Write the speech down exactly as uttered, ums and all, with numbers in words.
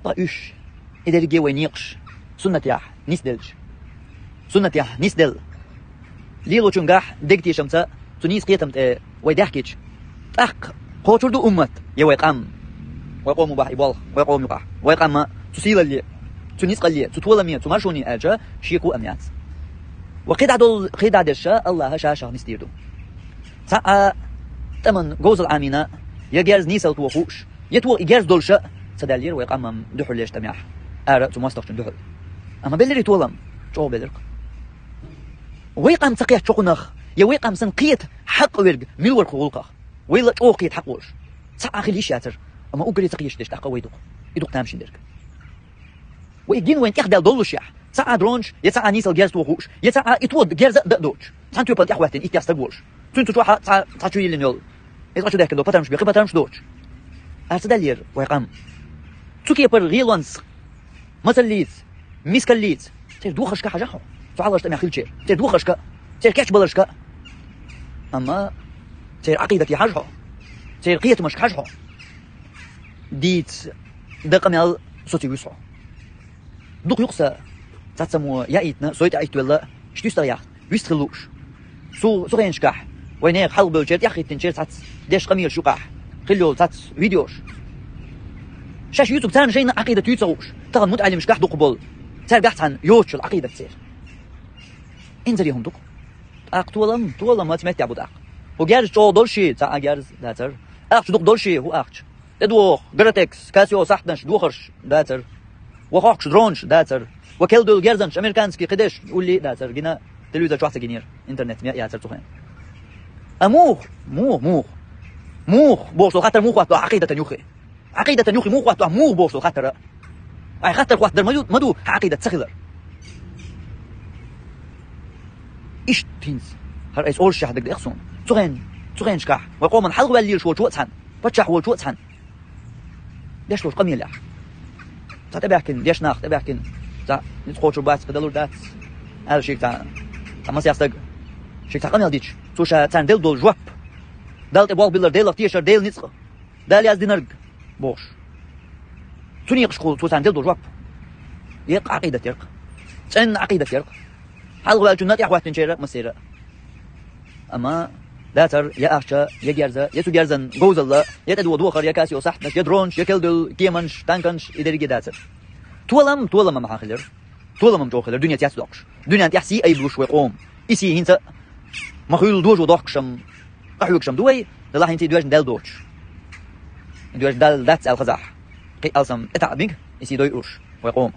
Ткъа уьш, и дерриге вай некъаш суннатехь нисделча, суннатехь нисделла, лелочунгахь дегтешамца цу нийса кхетам тӀе вай даьхкича, тӀаккха кхочур ду уммат я вай къам? Вай къомо бахь и болх, вай къома юкъахь. Вай къам цу сийлалле, цу ницкъалле, цу толаме, цу маршоне аьлча, шеко а яц. Ва кхидӀа дол-, кхидӀа дерш Аллаха ша-шах нисдийр ду. Цхьа а тӀаман говзал Ӏамийна, я герз нийсалла тоха хууш, я тоха и герз долуш а ца даьллера вай къаман дуьхьал леш тӀамехь, ара а цу мостагӀчун дуьхьал. Амма белларий толам? ЧӀогӀа белларг. Вай къам ца кхетта чокхунах, я вай къам санна кхета хьакъ верг мила вара кху гӀуллакхах? Вай ла чӀогӀа кхета хьакъ волуш. Цхьа а хила йиш яцара, амма уггаре ца кхеташ дерш тӀаккха вай ду-кх. И ду-кх тамашийна дерг. Вай гина вайна тӀехдаьлла доллуш яхь, цхьа а дронаш, я цхьа а нийсалла герз тоха хууш, я цхьа а и тоха герз а дан а доцуш, цхьана тоьпана тӀехӀоьттина иттех стаг волуш. Цуьнца чохь а цхьа, цхьа чу йиллина йолу, я цкъа чу даьхкина долу патармаш бен, кхин патармаш доцуш. Ара ца даьллера вай къам? Цу кепара гӀелонца, масаллица, мискаллица, церан дохаршка хьажахь хьо. Цу хьалхарчу тӀамехь хилчера, церан дохаршка, церан кечбаларшка. Амма церан Ӏакъидате хьажа хьо, церан кхетамашка хьажа хьо. Дийца дан къамел соций вуьсу хьо. Дукха юкъа сан цхьаццаммо яийтина, сой тӀе Ӏиттавелла, иштта юьстах яхна, вист хила лууш. Цу, цу хенашкахь вай нехан хьалхабевллачеран, тӀехӀиттинчеран цхьацца дешан къамелаш юкъахь хилла йолу цхьацца видеош. Шаьш юьйцург царна шайна Ӏакъидат юй ца хууш, тахана мутаӀалимашкахь дукха болу, цаьргахь цхьаьна йоцуш йолу Ӏакъидат церан. Инзаре хӀума ду-кх. ТӀаккха толам, толам маца меттехь бу тӀаккха? ХӀун герз чӀогӀа долуш и, цхьа а герз дацара. Ахча дукха долуш и, хӀун ахча? ТӀедогӀу Гратекс, Касио сахьтанаш, дохарш дацара. Ва хохкуш дронаш дацара. Ва кел долу герзанаш, американский кхидерш, улли а дацара. Гина телевизор чохь ца гинера, интернет ме а яцара цу хенахь. А муха, муха, муха? Муха бохуш долу хаттар муха хӀоттадо Ӏакъидатан юххе? Ӏакъидатан юххе муха хӀоттадо муха бохуш долу хаттар а? Айхьа хаттар хӀоттадар ма ю-, ма ду хьан Ӏакъидат ца хилар. Иштта хӀинца, хӀара айса олуш шехь дагадеа суна. Цу хен-, цу хенашкахь вай къоман хьалхаваьлла лелаш волчо а цхьаьна, паччахь волчо а цхьаьна деш долчу къамелехь. Цхьа тӀебаьхкина, дешнах тӀебаьхкина, цхьа ницкъ кхочур бац, кхин далур дац аьлла, шега цхьа, цхьа масех стаг, шега цхьа къамел дича, цо ша царна делла долу жоп, Далла тӀе болх биллар, Делах тешар, Делан ницкъ, Дала яздинарг бохуш. Цу некъашкахула цо царна делла долу жоп. Еккъа Ӏакъидат яра-кх. ЦӀенна Ӏакъидат яра-кх. Хьалхаваьллачунна тӀехӀоьттинчеран а массеран а. Амма дацара я ахча, я герз, я цу герзан говзалла, я тӀедогӀу дохар, я Касио сахьтанаш, я дронаш, я кел долу кеманаш, танканаш, и дерриге дацара. Толам, толам ма хьан хилира. Толам-м чӀогӀа хилира, дуьне цецдоккхуш. Дуьненна тӀехь сий айба луш вай къома. И сий хӀинца а ма хуьллу дожо дохкуш-м, къахьоьгуш-м ду вай, делахь хӀинца и доьжна даьлла доцуш. И доьжна даьлла дац аьлла хазахь, кхин алсам тӀетаӀа мега и сий дойуш вай къома.